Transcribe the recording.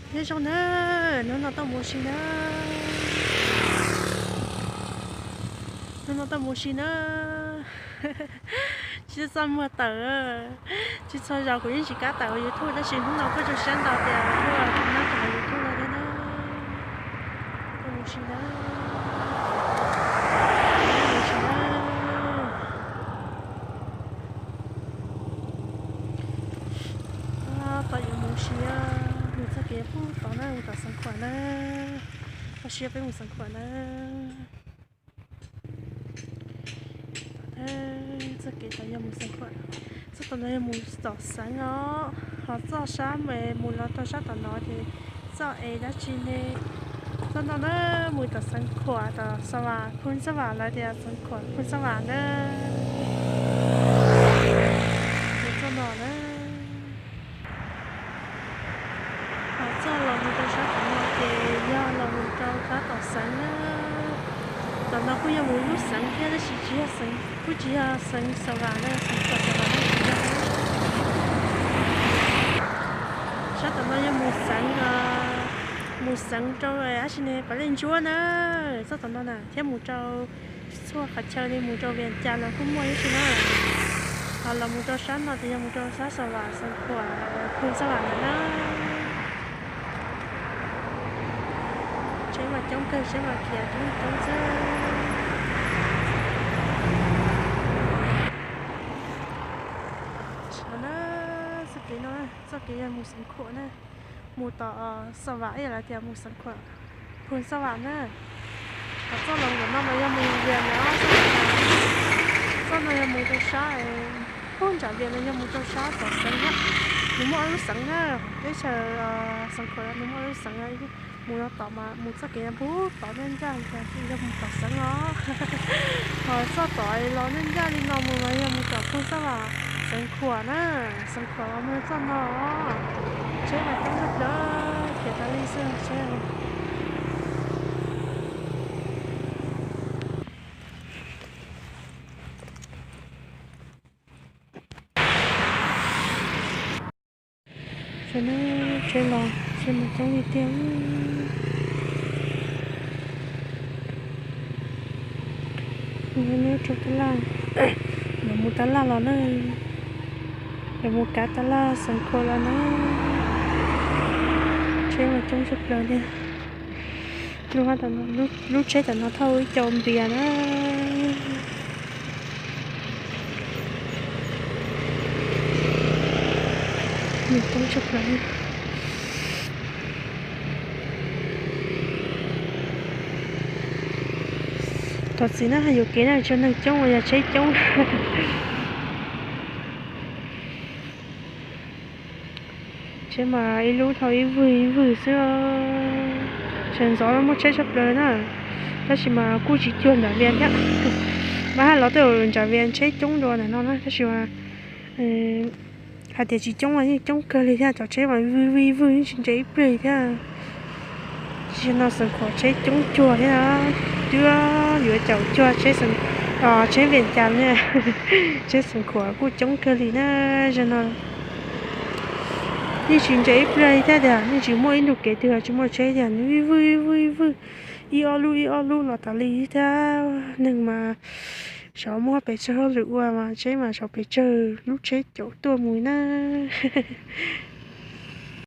Nyob zoo na, hnub no tuaj mus ua si na. Hnub no tuaj mus ua si na. Tsis txaj muag tawm, tsis txhua zaus kuv yeej tsis kam tawm hauv YouTube tab sis hnub no kuj zoo siab ntau tias tuaj tau nyob rau hauv YouTube no thiab na. Tuaj mus ua si na. Mus ua si na. Tab tom yuav mus ua si, mus txoj kev puag tod na, mus tom Xeev Khuam na. Ua si peb mus Xeev Khuam na. Txoj kev tod yog mus Xeev Khuam, txoj tod no yog mus tom Xeev os, ho txoj sab me mus los rau sab tom no ces txoj es dab tsi ne? Txoj no na, mus tom Xeev Khuam, tom Xa Vam, Phoo Xa Vam lawv tias Xeev Khuam, Phoo Xa Vam na. Mus txoj no na. Ho txoj los mus rau sab tom no ces yog los mus rau sab tom Xeev na. Tom no kuj yog mus lub Xeev thiab tab sis tsis yog Xeev, kuj tsis yog Xeev Xa Vam na, Xeev Khuam Xa Vam na tsis yog. Sab tom no yog mus Xeev, mus Xeev rau dab tsi ne, Pam Lej Ntsuab na, txoj tom no na thiab mus rau txhua qhov chaw li mus rau Vias Cas los kuj muaj ib si na. Ho los mus rau sab no ces yog mus rau sab Xa Vam, Xeev Khuam, Phoo Xa Vam ntawd na. Tsheb mas coob kawg, tsheb mas khiav coob coob xwb. Txoj kev no, txoj kev yog mus Xeev Khuam na, mus tom Xa Vam ib yam li tias mus Xeev Khuam, Phoo Xa Vam na. Ho txoj los mus tom no mas yog mus Vias Cas na. Txoj no yog mus rau sab, puag nram Vias no yog mus rau sab tom Xeev na. Nws muaj ob lub Xeev na, teb chaws Xeev Khuam nws muaj ob lub Xeev. Mus no tom mas mus txoj kev puag tom ncaj ncaj, yog mus tom Xeev os. Ho txoj tom los ncaj ncaj li no mus mas yog mus tom Phoo Xa Vam, Xeev Khuam na, Xeev Khuam los mus txoj no. Tsheb mas coob tshaj plaws, khiav tas li xwb tsheb. Tsheb los, tsheb mas coob li tiag. Nyob rau tab laj, lawv mus tab laj los na, lawv mus kav tab laj Xeev Khuam los na. Tsheb mas coob tshaj plaws li. Lub, lub tsheb tom no thauj ib co npias na. Nws coob tshaj plaws. Thov txim na, yuam kev na, tsis yog neeg coob, yog tsheb coob. Tsheb mas ib lub dhau ib vwg ib vwg xwb. Sawv ntxov no muaj tsheb tshaj plaws na, tab sis mas kuj tsis cuag nram Vias thiab. Mas hais los tej zaum nram Vias tsheb coob dua ntawm no na, tab sis mas hais tias tsis coob mas yeej coob kawg li thiab, cov tsheb mas vwg vwg vwg yeej tsis nres ib pliag thiab. Tsis no Xeev Khuam tsheb coob cuag thiab, twb yuav caum cuag tsheb, tsheb Vias Cas ne. Tsheb Xeev Khuam kuj coob kawg li na, zaum no yeej tsis nres ib pliag li thiab tiag, yeej tsis muaj ib ntu kev twg tsis muaj tsheb tiag, vwg vwg vwg vwg, ib ob lub ib ob lub los tas li thiab. Neeg mas xyov muaj pes tsawg hauj lwm ua mas tsheb mas xyov pes tsawg lub tsheb caum tuaj mus na.